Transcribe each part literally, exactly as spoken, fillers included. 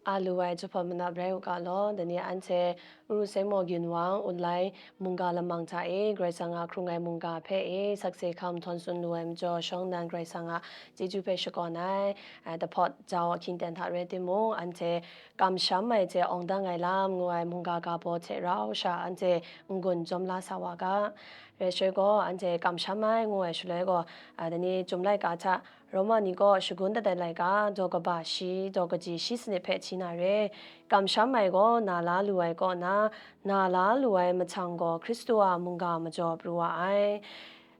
A lu ai jahpawt manap rai u ga law, dai ni anhte Uru Seng Maw Gyun Wang, Unlai mungga lamang hta e, Karai Kasang a hkrung ai mungga hpe e, sakse hkam htawn tsun lu ai majaw, shawng nnan Karai Kasang a chyeju hpe shakawn ai, a, dahpawt jau ahkying ten hta rai timung, anhte kamsham ai hte awng dang ai lam ngu ai mungga ga baw hte rau sha anhte n-gun jawm la sa wa ga. Rai shaloi gaw, anhte kamsham ai ngu ai shaloi gaw, a, dai ni Chyum laika hta Roma ni gaw shagun dat ai laika, daw kaba shi, daw kaji shi sanit hpe hti na re. Kamsham ai gaw na la lu ai kaw na, na la lu ai mahtang gaw Hkristu a mungga majaw pru wa ai.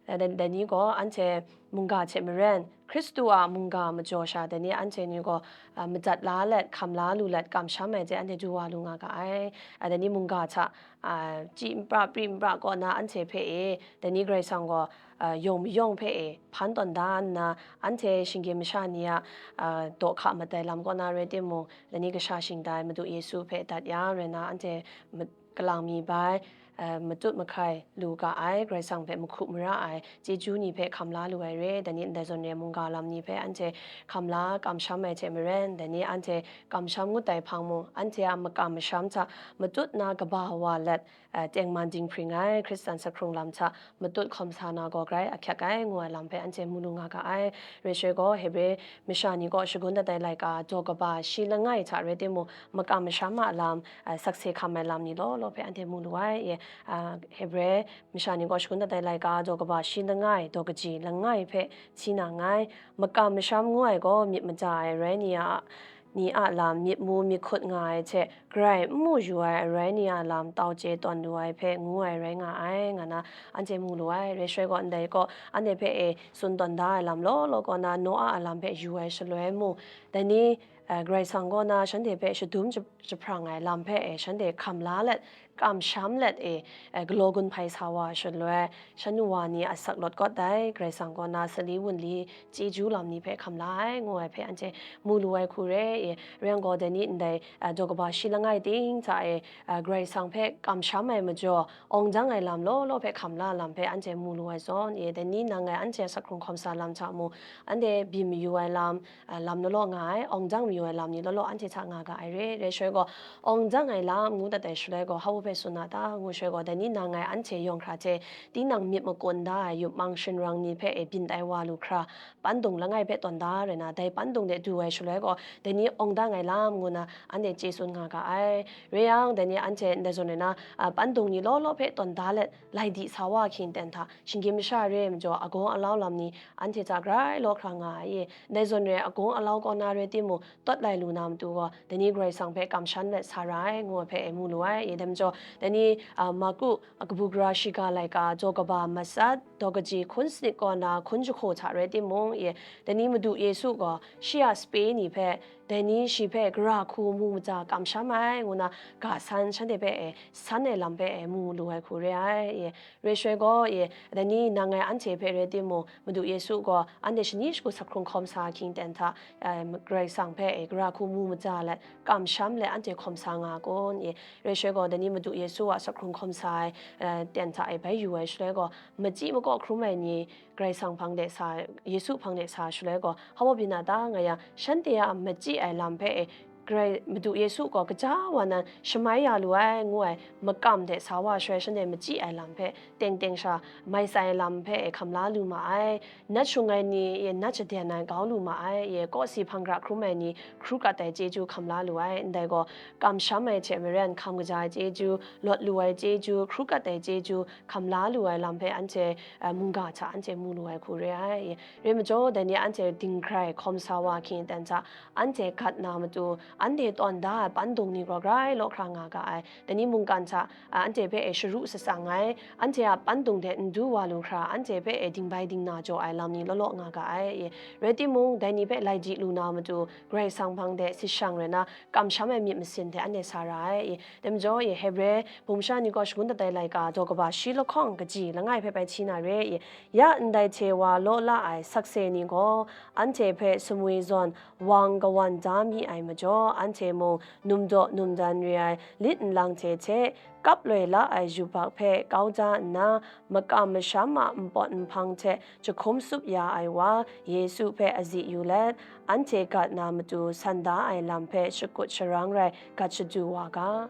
Dai, dai ni gaw anhte mungga hte maren, Hkristu a mungga majaw sha dai ni anhte ni gaw, a, madat la let, hkam la lu let, kamsham ai hte anhte du wa lu nga ga ai. A, dai ni mungga hta, a, chyi npra, pri npra kaw na anhte hpe e, dai ni Karai Kasang gaw, a, yawng mayawng hpe e hpan tawn da nna, anhte shinggyim masha ni a, a, daw hka mat ai lam kaw na rai timung, dai ni kasha shingdai Madu Yesu hpe dat ya rai na, anhte ma-, kalang mi bai, a, matut mahkai lu ga ai, Karai Kasang hpe mahku mara ai chyeju ni hpe hkam la lu ai re, dai ni ndai zawn re mungga lam ni hpe anhte hkam la kamsham ai hte maren, dai ni anhte kamsham ngut ai hpang mung, anhte a makam masham hta matut na kaba wa let, a, tengman dinghpring ai Hkristan sahkrung lam hta matut hkawm sa na gaw grai ahkyak ai, ngu ai lam hpe anhte mu lu nga ga ai. Rai shaloi gaw, Hebre masha ni gaw shagun dat ai laika, daw kaba shi langai hta rai timung, makam masham a lam, a, sakse hkam ai lam ni law law hpe anhte mu lu ai. E, a, Hebre masha ni gaw shagun dat ai laika, daw kaba shi langai, daw kaji langai hpe hti na nngai. Makam masham ngu ai gaw myit maja ai arai ni a, ni a lam myit mu myit hkut nga ai hte, grai n mu yu ai arai ni a lam tau chye tawn lu ai hpe ngu ai rai nga ai, nga na anhte mu lu ai. Rai shaloi gaw, ndai kaw anhte hpe e tsun tawn da ai lam law law kaw na, Noa a lam hpe yu ai shaloi mung, dai ni, eh, Karai Kasang kaw na shanhte hpe shadum jahprang ai lam hpe e shanhte hkam la let, kamsham let e, eh, galaw gun hpai sa wa shaloi, shan wa ni asak lawt kawt dai, Karai Kasang kaw na sali wunli chyeju lam ni hpe hkam la ai, ngu ai hpe anhte mu lu ai hku re, e, rai yang gaw, dai ni ndai, eh, daw kaba shi langai ting hta e, eh, Karai Kasang hpe kamsham ai majaw, awng dang ai lam law law hpe hkam la lam hpe anhte mu lu ai zawn, e, dai ni nang ngai anhte a sahkrung hkawm sa lam hta mung, anhte byin mayu ai lam, a, lam law law nga ai, awng dang mayu ai lam ni law law anhte hta nga ga ai re. Rai shaloi gaw, awng dang ai lam ngu dat ai shaloi gaw, hpa hpe tsun na ta ngu shaloi gaw, dai ni nang ngai anhte yawng hkra hte tinang myit makun da ai yupmang shingrang ni hpe e byin tai wa lu hkra, pandung langai hpe tawn da rai na, dai pandung de du ai shaloi gaw, dai ni awng dang ai lam ngu na anhte chye tsun nga ga ai. Rai yang, dai ni anhte ndai zawn rai na, a, pandung ni law law hpe tawn da let, lai di sa wa hkying ten hta, shinggyim masha re ai majaw, agaw alau lam ni anhte hta grai law hkra nga ai e. Ndai zawn rai agaw alau kaw na rai timung, tawt lai lu na matu gaw, dai ni Karai Kasang hpe kamsham let sa ra ai, ngu ai hpe e mu lu ai. E, dai majaw, dai ni, a, Marku, a, kabu gara shiga laika, daw kaba matsat, daw kaji hkun sanit kaw na hkun jahku hta rai timung, e, dai ni Madu Yesu gaw shi a sape ni hpe, dai ni shi hpe gara hku mu maja kamsham ai, ngu na ga san shanhte hpe e san ai lam hpe e mu lu ai hku re ai, e. Rai shaloi gaw, e, dai ni nang ngai anhte hpe rai timung, Madu Yesu gaw anhte shani shagu sahkrung hkawm sa hkying ten hta, e, Karai Kasang hpe, e, gara hku mu maja let, kamsham let anhte hkawm sa nga kun, e. Rai shaloi gaw, dai ni Madu Yesu a sahkrung hkawm sa ai, e, ten hta e bai yu ai shaloi gaw, machyi makaw hkrum ai ni, Karai Kasang hpang de sa, Yesu hpang de sa shaloi gaw, hpa byin na ta nga yang, shanhte a machyi ai lam hpe e, Karai Madu Yesu gaw kaja wa nan shamai ya lu ai, ngu ai makam de sa wa shaloi, shanhte machyi ai lam hpe teng teng sha mai tsai lam hpe e hkam la lu ma ai, nat shung ai ni e nat shaden ai kau lu ma ai, e kawsi hpang gara hkrum ai ni hkru kat ai chyeju hkam la lu ai, ndai gaw kamsham ai hte maren hkam kaja ai chyeju, lawt lu ai chyeju, hkru kat ai chyeju hkam la lu ai lam hpe anhte, eh, mungga hta anhte mu lu ai hku re ai. Rai majaw, dai ni anhte dinghkrai hkawm sa wa hkying aten hta anhte gat na matu, anhte tawn da ai pandung ni gaw grai law hkra nga ga ai. Dai ni mungkan hta, a, anhte hpe e sharu shatsang ai, anhte a pandung de n du wa lu hkra, anhte hpe e dingbai dingna jaw ai lam ni law law nga ga ai. Rai timung, dai ni hpe lai di lu na matu, Karai Kasang hpang de sit shang rai na, kamsham ai myit masin hte anhte sa ra ai. Dai majaw, Hebre bum sha ni gaw shagun dat ai laika, daw kaba shi lahkawng kaji langai hpe bai hti na re. Ya ndai hte wa law la ai sakse ni gaw, anhte hpe sumwi zawn wang kawan da mi ai majaw, anhte mung numdaw numdan re ai lit nlang hte hte, kap loi la ai yubak hpe kau da nna, makam masham a npawt nhpang hte jahkum tsup ya ai wa Yesu hpe azi yu let, anhte gat na matu san da ai lam hpe shakut sharang rai gat shadu wa ga,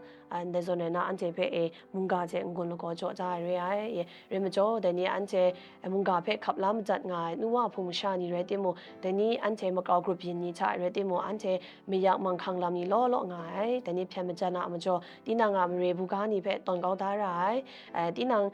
ndai zawn rai na, anhte hpe e mungga hte n-gun lagaw jaw da ai re ai. Rai majaw, dai ni anhte mungga hpe hkap la madat nga ai nu wa hpung masha ni rai timung, dai ni anhte makau grup yin ni hta rai timung, anhte mayak manghkang lam ni law law nga ai. Dai ni hpyen majan a majaw, tinang a mare buga ni hpe tawn kau da ra ai. Tinang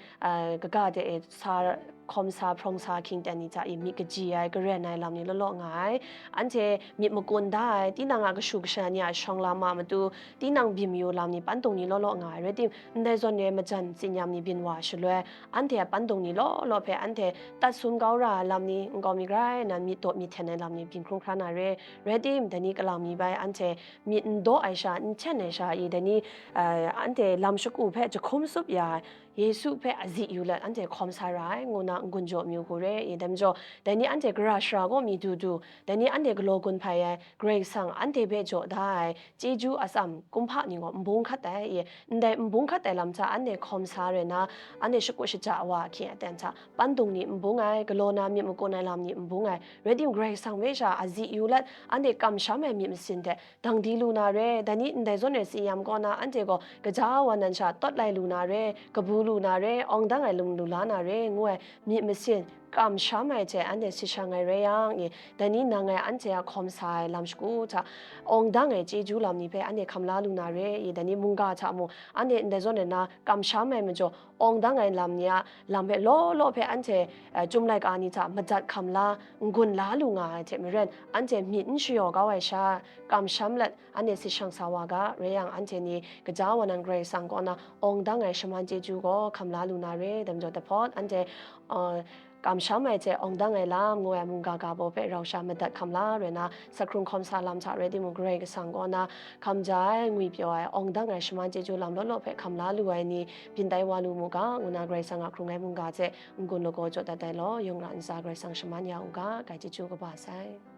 kaga de e sa hkawm sa, hprawng sa, hkying ten ni hta i myit kaji ai, karen ai lam ni law law nga ai. Anhte myit makun da ai, tinang a kashu kasha ni a shawng lam a matu, tinang byin mayu lam ni, pandung ni law law nga ai. Rai tim, ndai zawn re majan tsinyam ni byin wa shaloi, anhte a pandung ni law law hpe anhte tat sum kau ra ai lam ni, nkau mi grai nan myit daw myit hten ai lam ni byin hkrum hkra na re. Rai tim, dai ni kalang mi bai anhte myit n daw ai sha, n hten ai sha i, dai ni, anhte lam shagu hpe jahkum tsup ya ai, Yesu hpe azi yu let anhte hkawm sa ra ai, ngu na n-gun jaw amyu hku re i. Dai majaw, dai ni anhte gara shara kaw mi du du, dai ni anhte galaw gun hpai ai, Karai Kasang anhte hpe jaw da ai chyeju atsam kumhpa ni gaw n bung hkat ai i. Ndai n bung hkat ai lam hta anhte hkawm sa rai na, anhte shakut shaja wa ahkying aten hta pandung ni n bung ai, galaw na myit makun ai lam ni n bung ai, rai tim, Karai Kasang hpe sha azi yu let, anhte kamsham ai myit masin hte dang di lu na re. Dai ni ndai zawn re tsi yam kaw na, anhte gaw gaja wa nan sha tawt lai lu na re, kabu lu na re, awng dang ai lung lu la na re, ngu ai myit masin kamsham ai hte anhte sit shang ai rai yang i, dai ni nang ngai anhte a hkawm sa ai lam shagu hta, awng dang ai chyeju lam ni hpe anhte hkam la lu na re i. Dai ni mungga hta mung, anhte ndai zawn re na kamsham ai majaw, awng dang ai lam ni a lam hpe law law hpe anhte, eh, Chyum laika ni hta madat hkam la, n-gun la lu nga ai hte maren, anhte myit n shayaw kau ai sha, kamsham let anhte sit shang sa wa ga, rai yang, anhte ni gaja wa nan Karai Kasang kaw na awng dang ai shaman chyeju gaw hkam la lu na re. Dai majaw, dai hpawt anhte, eh, kamsham ai hte awng dang ai lam ngu ai mungga ga baw hpe rau sha madat hkam la rai na, sahkrung hkawm sa lam hta rai timung, Karai Kasang kaw na hkam ja ai, ngwi pyaw ai, awng dang ai shaman chyeju lam law law hpe hkam la lu ai ni byin tai wa lu mu ga, ngu na Karai Kasang a hkrung ai mungga hte n-gun lagaw jaw dat ai law, yawng ra ntsa Karai Kasang shaman ya u ga, grai chyeju kaba sai.